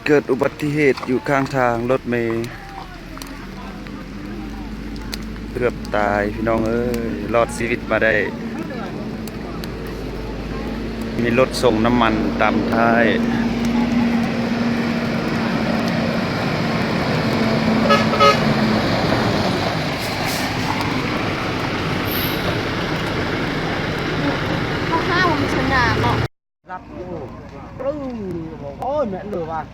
เกิดอุบัติเหตุอยู่ข้างทาง รถเมล์เกือบตายพี่น้องเอ้ย รอดชีวิตมาได้ มีรถส่งน้ำมันตามท้าย Hab ua me sawv nas no. Ub, ub, ub, me lwj vas,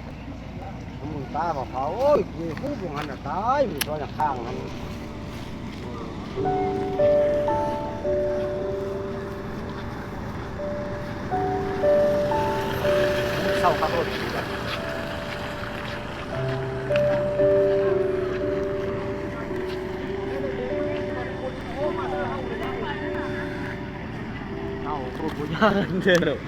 mus tab vas qhov, ub, kuv ub, mus hab na tab, mus tso yam qha no. Sau qha tuaj. Tau, kuv kuv nyob ntej lawm.